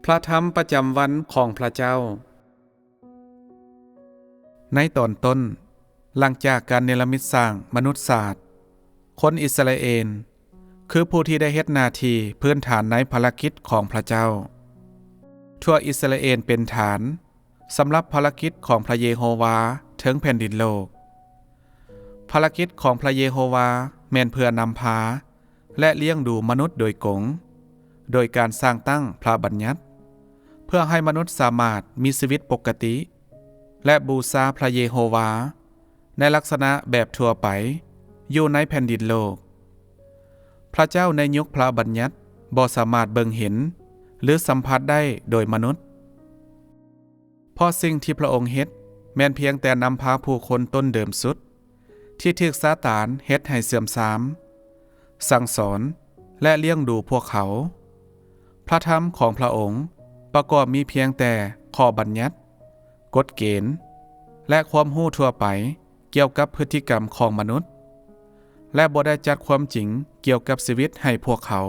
ພະທຳປະຈຳວັນຂອງພະເຈົ້າ. ໃນຕອນຕົ້ນ, ຫຼັງຈາກການເນລະມິດສ້າງມະນຸດຊາດ, ຄົນອິດສະຣາເອນຄືຜູ້ທີ່ໄດ້ເຮັດໜ້າທີ່ພື້ນຖານໃນພາລະກິດຂອງພະເຈົ້າ. ທົ່ວອິດສະຣາເອນເປັນຖານສຳລັບພາລະກິດຂອງພະເຢໂຮວາເທິງແຜ່ນດິນໂລກ. ພາລະກິດຂອງພະເຢໂຮວາແມ່ນເພື່ອນຳພາ ແລະ ລ້ຽງດູມະນຸດໂດຍກົງ, ໂດຍການສ້າງຕັ້ງພະບັນຍັດ ເພື່ອໃຫ້ມະນຸດສາມາດມີຊີວິດປົກກະຕິ ແລະ ບູຊາພະເຢໂຮວາໃນລັກສະນະແບບທົ່ວໄປຢູ່ໃນແຜ່ນດິນໂລກ. ພະເຈົ້າໃນຍຸກພະບັນຍັດບໍ່ສາມາດເບິ່ງເຫັນ ຫຼື ສຳຜັດໄດ້ໂດຍມະນຸດ, ເພາະສິ່ງທີ່ພະອົງເຮັດແມ່ນພຽງແຕ່ນຳພາຜູ້ຄົນຕົ້ນເດີມສຸດ ທີ່ຖືກຊາຕານເຮັດໃຫ້ເສື່ອມຊາມ, ສັ່ງສອນ ແລະ ລ້ຽງດູພວກເຂົາ. ພະທຳຂອງພະອົງປະກອບມີພຽງແຕ່ຂໍ້ບັນຍັດ, ກົດເກນ ແລະ ຄວາມຮູ້ທົ່ວໄປກ່ຽວກັບພຶດຕິກຳຂອງມະນຸດ ແລະ ບໍ່ໄດ້ຈັດຄວາມຈິງກ່ຽວກັບຊີວິດໃຫ້ພວກເຂົາ.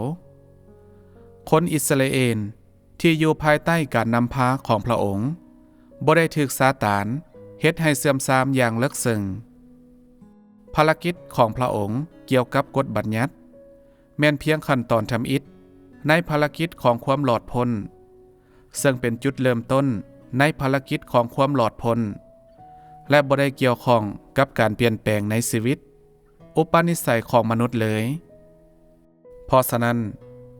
ຄົນອິດສະຣາເອນ ທີ່ຢູ່ພາຍໃຕ້ການນຳພາຂອງພະອົງ ບໍ່ໄດ້ຖືກຊາຕານເຮັດໃຫ້ເສື່ອມຊາມຢ່າງເລິກເຊິ່ງ. ພາລະກິດຂອງພະອົງກ່ຽວກັບກົດບັນຍັດ ແມ່ນພຽງຂັ້ນຕອນທຳອິດໃນພາລະກິດຂອງຄວາມລອດພົ້ນ, ເຊິ່ງເປັນຈຸດເລີ່ມຕົ້ນໃນພາລະກິດຂອງຄວາມລອດພົ້ນ ແລະ ບໍ່ໄດ້ກ່ຽວຂ້ອງກັບການປ່ຽນແປງໃນຊີວິດ ອຸປະນິໄສຂອງມະນຸດເລີຍ. ເພາະສະນັ້ນ,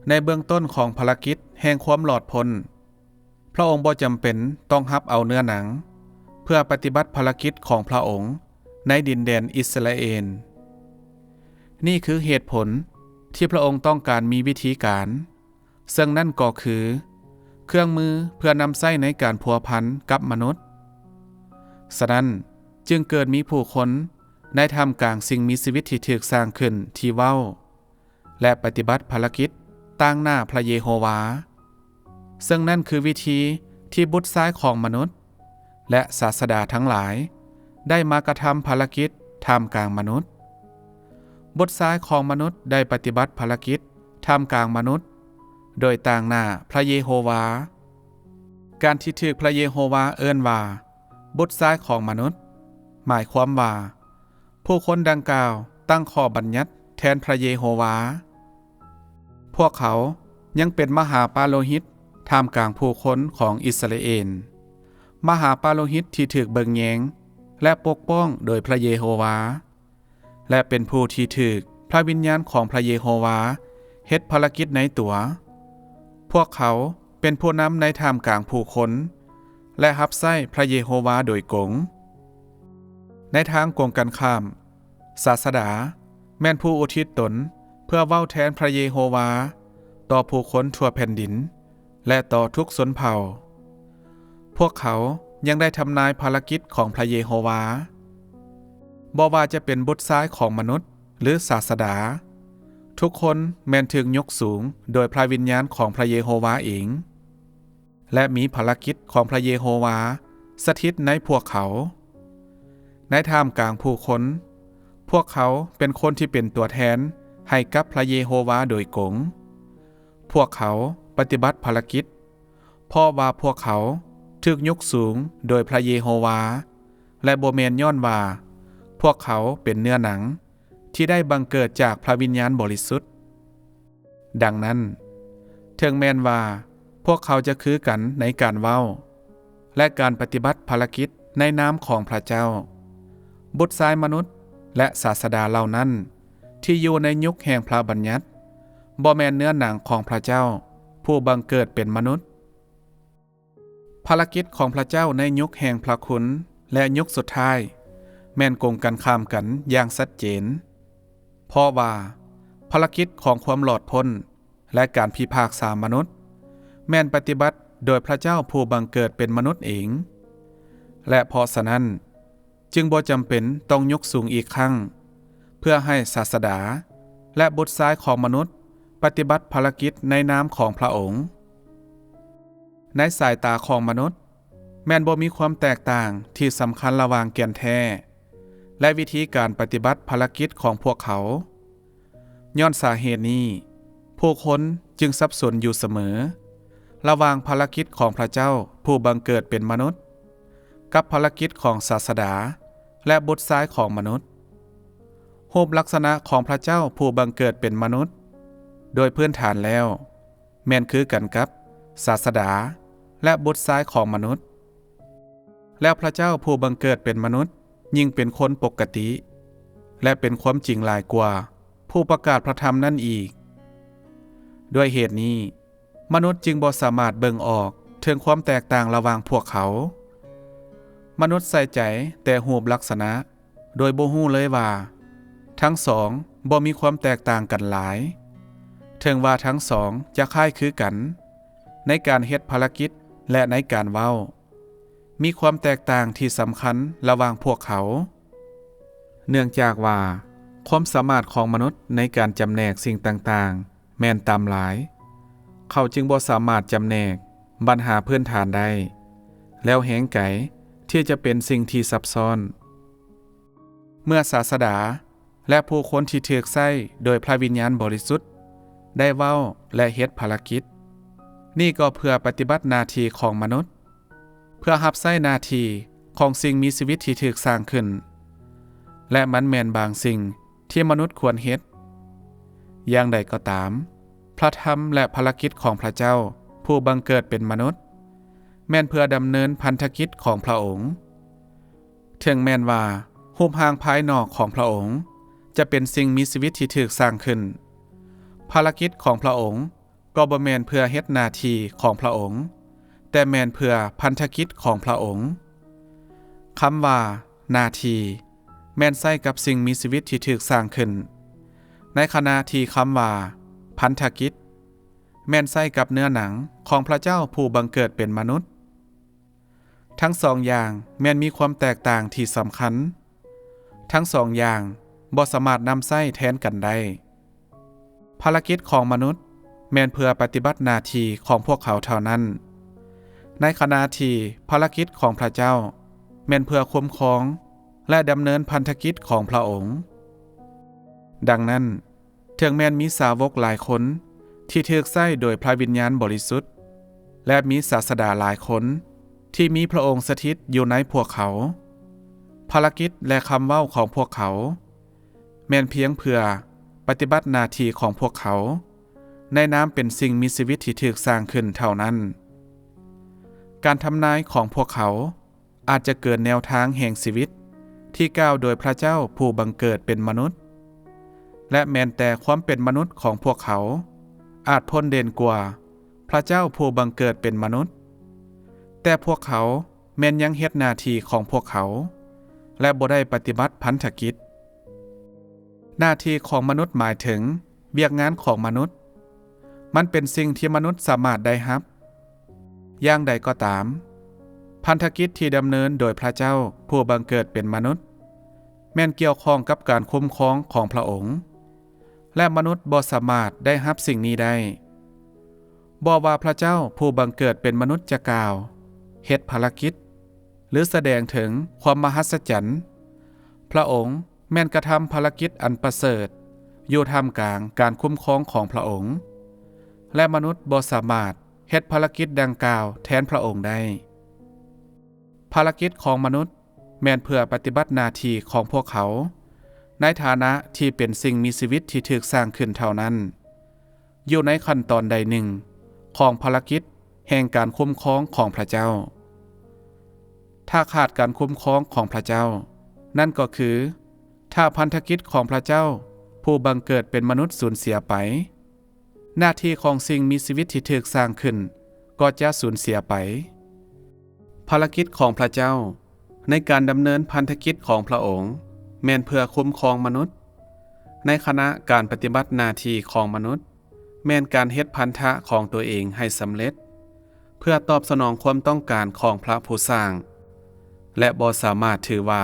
ໃນເບື້ອງຕົ້ນຂອງພາລະກິດແຫ່ງຄວາມລອດພົ້ນ, ພະອົງບໍ່ຈຳເປັນຕ້ອງຮັບເອົາເນື້ອໜັງ ເພື່ອປະຕິບັດພາລະກິດຂອງພະອົງໃນດິນແດນອິດສະຣາເອນ. ນີ້ຄືເຫດຜົນທີ່ພະອົງຕ້ອງການມີວິທີການ, ເຊິ່ງນັ້ນກໍຄືເຄື່ອງມືເພື່ອນຳໃຊ້ໃນການພົວພັນກັບມະນຸດ. ສະນັ້ນ, ຈຶ່ງເກີດມີຜູ້ຄົນໃນທ່າມກາງສິ່ງມີຊີວິດທີ່ຖືກສ້າງຂຶ້ນທີ່ເວົ້າ ແລະ ປະຕິບັດພາລະກິດຕາງໜ້າພະເຢໂຮວາ, ເຊິ່ງນັ້ນຄືວິທີທີ່ບຸດຊາຍຂອງມະນຸດ ແລະ ສາດສະດາທັງຫຼາຍໄດ້ມາກະທຳພາລະກິດທ່າມກາງມະນຸດ. ບຸດຊາຍຂອງມະນຸດໄດ້ປະຕິບັດພາລະກິດທ່າມກາງມະນຸດ ໂດຍຕາງໜ້າພະເຢໂຮວາ. ການທີ່ຖືກພະເຢໂຮວາເອີ້ນວ່າບຸດຊາຍຂອງມະນຸດ ໝາຍຄວາມວ່າ ຜູ້ຄົນດັ່ງກ່າວຕັ້ງຂໍ້ບັນຍັດແທນພະເຢໂຮວາ. ພວກເຂົາຍັງເປັນມະຫາປາໂລຫິດທ່າມກາງຜູ້ຄົນຂອງອິດສະຣາເອນ, ມະຫາປາໂລຫິດທີ່ຖືກເບິ່ງແຍງ ແລະ ປົກປ້ອງໂດຍພະເຢໂຮວາ, ແລະ ເປັນຜູ້ທີ່ຖືກພະວິນຍານຂອງພະເຢໂຮວາເຮັດພາລະກິດໃນຕົວ. ພວກເຂົາເປັນຜູ້ນຳໃນທ່າມກາງຜູ້ຄົນ ແລະ ຮັບໃຊ້ພະເຢໂຮວາໂດຍກົງ. ໃນທາງກົງກັນຂ້າມ, ສາດສະດາແມ່ນຜູ້ອຸທິດຕົນເພື່ອເວົ້າແທນພະເຢໂຮວາຕໍ່ຜູ້ຄົນທົ່ວແຜ່ນດິນ ແລະ ຕໍ່ທຸກຊົນເຜົ່າ. ພວກເຂົາຍັງໄດ້ທຳນາຍພາລະກິດຂອງພະເຢໂຮວາ. ບໍ່ວ່າຈະເປັນບຸດຊາຍຂອງມະນຸດ ຫຼື ສາດສະດາ, ທຸກຄົນແມ່ນຖືກຍົກສູງໂດຍພະວິນຍານຂອງພະເຢໂຮວາເອງ. ແລະ ມີພາລະກິດຂອງພະເຢໂຮວາສະຖິດໃນພວກເຂົາ. ໃນທ່າມກາງຜູ້ຄົນ, ພວກເຂົາເປັນຄົນທີ່ເປັນຕົວແທນໃຫ້ກັບພະເຢໂຮວາໂດຍກົງ. ພວກເຂົາປະຕິບັດພາລະກິດ ເພາະວ່າພວກເຂົາຖືກຍົກສູງໂດຍພະເຢໂຮວາ ແລະ ບໍ່ແມ່ນຍ້ອນວ່າພວກເຂົາເປັນເນື້ອໜັງ ທີ່ໄດ້ບັງເກີດຈາກພະວິນຍານບໍລິສຸດ. ດັ່ງນັ້ນ, ເຖິງແມ່ນວ່າພວກເຂົາຈະຄືກັນໃນການເວົ້າ ແລະ ການປະຕິບັດພາລະກິດໃນນາມຂອງພະເຈົ້າ, ບຸດຊາຍມະນຸດ ແລະ ສາດສະດາເຫຼົ່ານັ້ນ ທີ່ຢູ່ໃນຍຸກແຫ່ງພະບັນຍັດ ບໍ່ແມ່ນເນື້ອໜັງຂອງພະເຈົ້າຜູ້ບັງເກີດເປັນມະນຸດ. ພາລະກິດຂອງພະເຈົ້າໃນຍຸກແຫ່ງພະຄຸນ ແລະ ຍຸກສຸດທ້າຍ ແມ່ນກົງກັນຂ້າມກັນຢ່າງຊັດເຈນ, ເພາະວ່າພາລະກິດຂອງຄວາມລອດພົ້ນ ແລະ ການພິພາກສາມະນຸດ ແມ່ນປະຕິບັດໂດຍພະເຈົ້າຜູ້ບັງເກີດເປັນມະນຸດເອງ, ແລະ ເພາະສະນັ້ນ ຈຶ່ງບໍ່ຈຳເປັນຕ້ອງຍົກສູງອີກຄັ້ງ ເພື່ອໃຫ້ສາດສະດາ ແລະ ບຸດຊາຍຂອງມະນຸດປະຕິບັດພາລະກິດໃນນາມຂອງພະອົງ. ໃນສາຍຕາຂອງມະນຸດ, ແມ່ນບໍ່ມີຄວາມແຕກຕ່າງທີ່ສຳຄັນລະຫວ່າງແກ່ນແທ້ ແລະ ວິທີການປະຕິບັດພາລະກິດຂອງພວກເຂົາ. ຍ້ອນສາເຫດນີ້, ຜູ້ຄົນຈຶ່ງສັບສົນຢູ່ສະເໝີ, ລະຫວ່າງພາລະກິດຂອງພະເຈົ້າຜູ້ບັງເກີດເປັນມະນຸດ ກັບພາລະກິດຂອງສາດສະດາ ແລະ ບຸດຊາຍຂອງມະນຸດ. ຮູບລັກສະນະຂອງພະເຈົ້າຜູ້ບັງເກີດເປັນມະນຸດ ໂດຍພື້ນຖານແລ້ວ ແມ່ນຄືກັນກັບສາດສະດາ ແລະ ບຸດຊາຍຂອງມະນຸດ. ແລ້ວພະເຈົ້າຜູ້ບັງເກີດເປັນມະນຸດຍິ່ງເປັນຄົນປົກກະຕິ ແລະ ເປັນຄວາມຈິງຫຼາຍກວ່າຜູ້ປະກາດພະທຳນັ້ນອີກ. ດ້ວຍເຫດນີ້, ມະນຸດຈຶ່ງບໍ່ສາມາດເບິ່ງອອກເຖິງຄວາມແຕກຕ່າງລະຫວ່າງພວກເຂົາ. ມະນຸດໃສ່ໃຈແຕ່ຮູບລັກສະນະ ໂດຍບໍ່ຮູ້ເລີຍວ່າທັງສອງບໍ່ມີຄວາມແຕກຕ່າງກັນຫຼາຍ, ເຖິງວ່າທັງສອງຈະຄ້າຍຄືກັນໃນການເຮັດພາລະກິດ ແລະ ໃນການເວົ້າ, ມີຄວາມແຕກຕ່າງທີ່ສຳຄັນລະຫວ່າງພວກເຂົາ. ເນື່ອງຈາກວ່າຄວາມສາມາດຂອງມະນຸດໃນການຈຳແນກສິ່ງຕ່າງໆແມ່ນຕ່ຳຫຼາຍ, ເຂົາຈຶ່ງບໍ່ສາມາດຈຳແນກບັນຫາພື້ນຖານໄດ້, ແລ້ວແຮງໄກທີ່ຈະເປັນສິ່ງທີ່ຊັບຊ້ອນ. ເມື່ອສາດສະດາ ແລະ ຜູ້ຄົນທີ່ຖືກໃຊ້ໂດຍພະວິນຍານບໍລິສຸດໄດ້ເວົ້າ ແລະ ເຮັດພາລະກິດ, ນີ້ກໍເພື່ອປະຕິບັດໜ້າທີ່ຂອງມະນຸດ, ເພື່ອຮັບໃຊ້ໜ້າທີ່ຂອງສິ່ງມີຊີວິດທີ່ຖືກສ້າງຂຶ້ນ, ແລະ ມັນແມ່ນບາງສິ່ງທີ່ມະນຸດຄວນເຮັດ. ຢ່າງໃດກໍຕາມ, ພະທຳ ແລະ ພາລະກິດຂອງພະເຈົ້າຜູ້ບັງເກີດເປັນມະນຸດ ແມ່ນເພື່ອດຳເນີນພັນທະກິດຂອງພະອົງ. ເຖິງແມ່ນວ່າຮູບຮ່າງພາຍນອກຂອງພະອົງຈະເປັນສິ່ງມີຊີວິດທີ່ຖືກສ້າງຂຶ້ນ, ພາລະກິດຂອງພະອົງກໍບໍ່ແມ່ນເພື່ອເຮັດໜ້າທີ່ຂອງພະອົງ, ແຕ່ແມ່ນເພື່ອພັນທະກິດຂອງພະອົງ. ຄຳວ່າໜ້າທີ່ແມ່ນໃຊ້ກັບສິ່ງມີຊີວິດທີ່ຖືກສ້າງຂຶ້ນ, ໃນຂະນະທີ່ຄຳວ່າພັນທະກິດ ແມ່ນໃຊ້ກັບເນື້ອໜັງຂອງພະເຈົ້າຜູ້ບັງເກີດເປັນມະນຸດ. ທັງສອງຢ່າງແມ່ນມີຄວາມແຕກຕ່າງທີ່ສຳຄັນ. ທັງສອງຢ່າງບໍ່ສາມາດນຳໃຊ້ແທນກັນໄດ້. ພາລະກິດຂອງມະນຸດແມ່ນເພື່ອປະຕິບັດໜ້າທີ່ຂອງພວກເຂົາເທົ່ານັ້ນ, ໃນຂະນະທີ່ພາລະກິດຂອງພະເຈົ້າແມ່ນເພື່ອຄຸ້ມຄອງ ແລະ ດຳເນີນພັນທະກິດຂອງພະອົງ. ດັ່ງນັ້ນ, ເຖິງແມ່ນມີສາວົກຫຼາຍຄົນທີ່ຖືກໃຊ້ໂດຍພະວິນຍານບໍລິສຸດ ແລະ ມີສາດສະດາຫຼາຍຄົນທີ່ມີພະອົງສະຖິດຢູ່ໃນພວກເຂົາ, ພາລະກິດ ແລະ ຄຳເວົ້າຂອງພວກເຂົາ ແມ່ນພຽງເພື່ອປະຕິບັດໜ້າທີ່ຂອງພວກເຂົາໃນນາມເປັນສິ່ງມີຊີວິດທີ່ຖືກສ້າງຂຶ້ນເທົ່ານັ້ນ. ການທຳນາຍຂອງພວກເຂົາ ອາດຈະເກີນແນວທາງແຫ່ງຊີວິດທີ່ກ່າວໂດຍພະເຈົ້າຜູ້ບັງເກີດເປັນມະນຸດ, ແລະ ແມ່ນແຕ່ຄວາມເປັນມະນຸດຂອງພວກເຂົາອາດພົ້ນເດັ່ນກວ່າພະເຈົ້າຜູ້ບັງເກີດເປັນມະນຸດ, ແຕ່ພວກເຂົາແມ່ນຍັງເຮັດໜ້າທີ່ຂອງພວກເຂົາ ແລະ ບໍ່ໄດ້ປະຕິບັດພັນທະກິດ. ໜ້າທີ່ຂອງມະນຸດໝາຍເຖິງ ວຽກງານຂອງມະນຸດ, ມັນເປັນສິ່ງທີ່ມະນຸດສາມາດໄດ້ຮັບ. ຢ່າງໃດກໍຕາມ, ພັນທະກິດທີ່ດຳເນີນໂດຍພະເຈົ້າຜູ້ບັງເກີດເປັນມະນຸດ ແມ່ນກ່ຽວຂ້ອງກັບການຄຸ້ມຄອງຂອງພະອົງ, ແລະ ມະນຸດບໍ່ສາມາດໄດ້ຮັບສິ່ງນີ້ໄດ້. ບໍ່ວ່າພະເຈົ້າຜູ້ບັງເກີດເປັນມະນຸດຈະກ່າວ, ເຮັດພາລະກິດ ຫຼື ສະແດງເຖິງຄວາມມະຫັດສະຈັນ, ພະອົງ ແມ່ນກະທຳພາລະກິດອັນປະເສີດຢູ່ທ່າມກາງການຄຸ້ມຄອງຂອງພະອົງ, ແລະ ມະນຸດບໍ່ສາມາດເຮັດພາລະກິດດັ່ງກ່າວແທນພະອົງໄດ້. ພາລະກິດຂອງມະນຸດແມ່ນເພື່ອປະຕິບັດໜ້າທີ່ຂອງພວກເຂົາໃນຖານະທີ່ເປັນສິ່ງມີຊີວິດທີ່ຖືກສ້າງຂຶ້ນເທົ່ານັ້ນ. ຢູ່ໃນຂັ້ນຕອນໃດໜຶ່ງຂອງພາລະກິດແຫ່ງການຄຸ້ມຄອງຂອງພະເຈົ້າ. ຖ້າຂາດການຄຸ້ມຄອງຂອງພະເຈົ້າ, ນັ້ນກໍຄື ຖ້າພັນທະກິດຂອງພະເຈົ້າຜູ້ບັງເກີດເປັນມະນຸດສູນເສຍໄປ, ໜ້າທີ່ຂອງສິ່ງມີຊີວິດທີ່ຖືກສ້າງຂຶ້ນກໍຈະສູນເສຍໄປ. ພາລະກິດຂອງພະເຈົ້າ ໃນການດຳເນີນພັນທະກິດຂອງພະອົງ ແມ່ນເພື່ອຄຸ້ມຄອງມະນຸດ, ໃນຂະນະການປະຕິບັດໜ້າທີ່ຂອງມະນຸດ ແມ່ນການເຮັດພັນທະຂອງຕົວເອງໃຫ້ສຳເລັດ ເພື່ອຕອບສະໜອງຄວາມຕ້ອງການຂອງພະຜູ້ສ້າງ ແລະ ບໍ່ສາມາດຖືວ່າ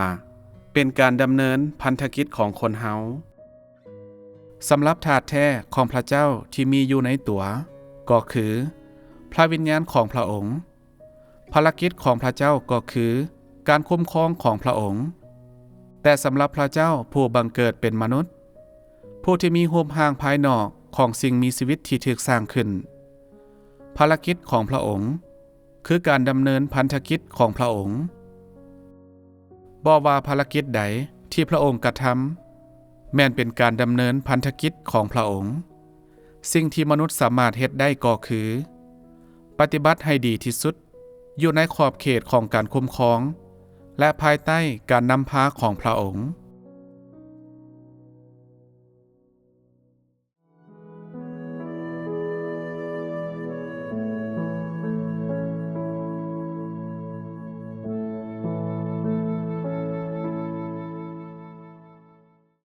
ເປັນການດຳເນີນພັນທະກິດຂອງຄົນເຮົາ. ສຳລັບທາດແທ້ຂອງພະເຈົ້າທີ່ມີຢູ່ໃນຕົວ ກໍຄືພະວິນຍານຂອງພະອົງ, ພາລະກິດຂອງພະເຈົ້າກໍຄືການຄຸ້ມຄອງຂອງພະອົງ. ແຕ່ສຳລັບພະເຈົ້າຜູ້ບັງເກີດເປັນມະນຸດ, ຜູ້ທີ່ມີຮູບຮ່າງພາຍນອກຂອງສິ່ງມີຊີວິດທີ່ຖືກສ້າງຂຶ້ນ, ພ ພາລະກິດຂອງພຣະອົງ ຄືການດຳເນີນພັນທະກິດຂອງພຣະອົງ. ບໍ່ວ່າພາລະກິດໃດທີ່ພຣະອົງກະທຳ ແມ່ນເປັນການດຳເນີນພັນທະກິດຂອງພຣະອົງ. ສິ່ງທີ່ມະນຸດສາມາດເຮັດໄດ້ກໍຄື ປະຕິບັດໃຫ້ດີທີ່ສຸດ ຢູ່ໃນຂອບເຂດຂອງການຄຸ້ມຄອງ ແລະ ພາຍໃຕ້ການນຳພາຂອງພຣະອົງ.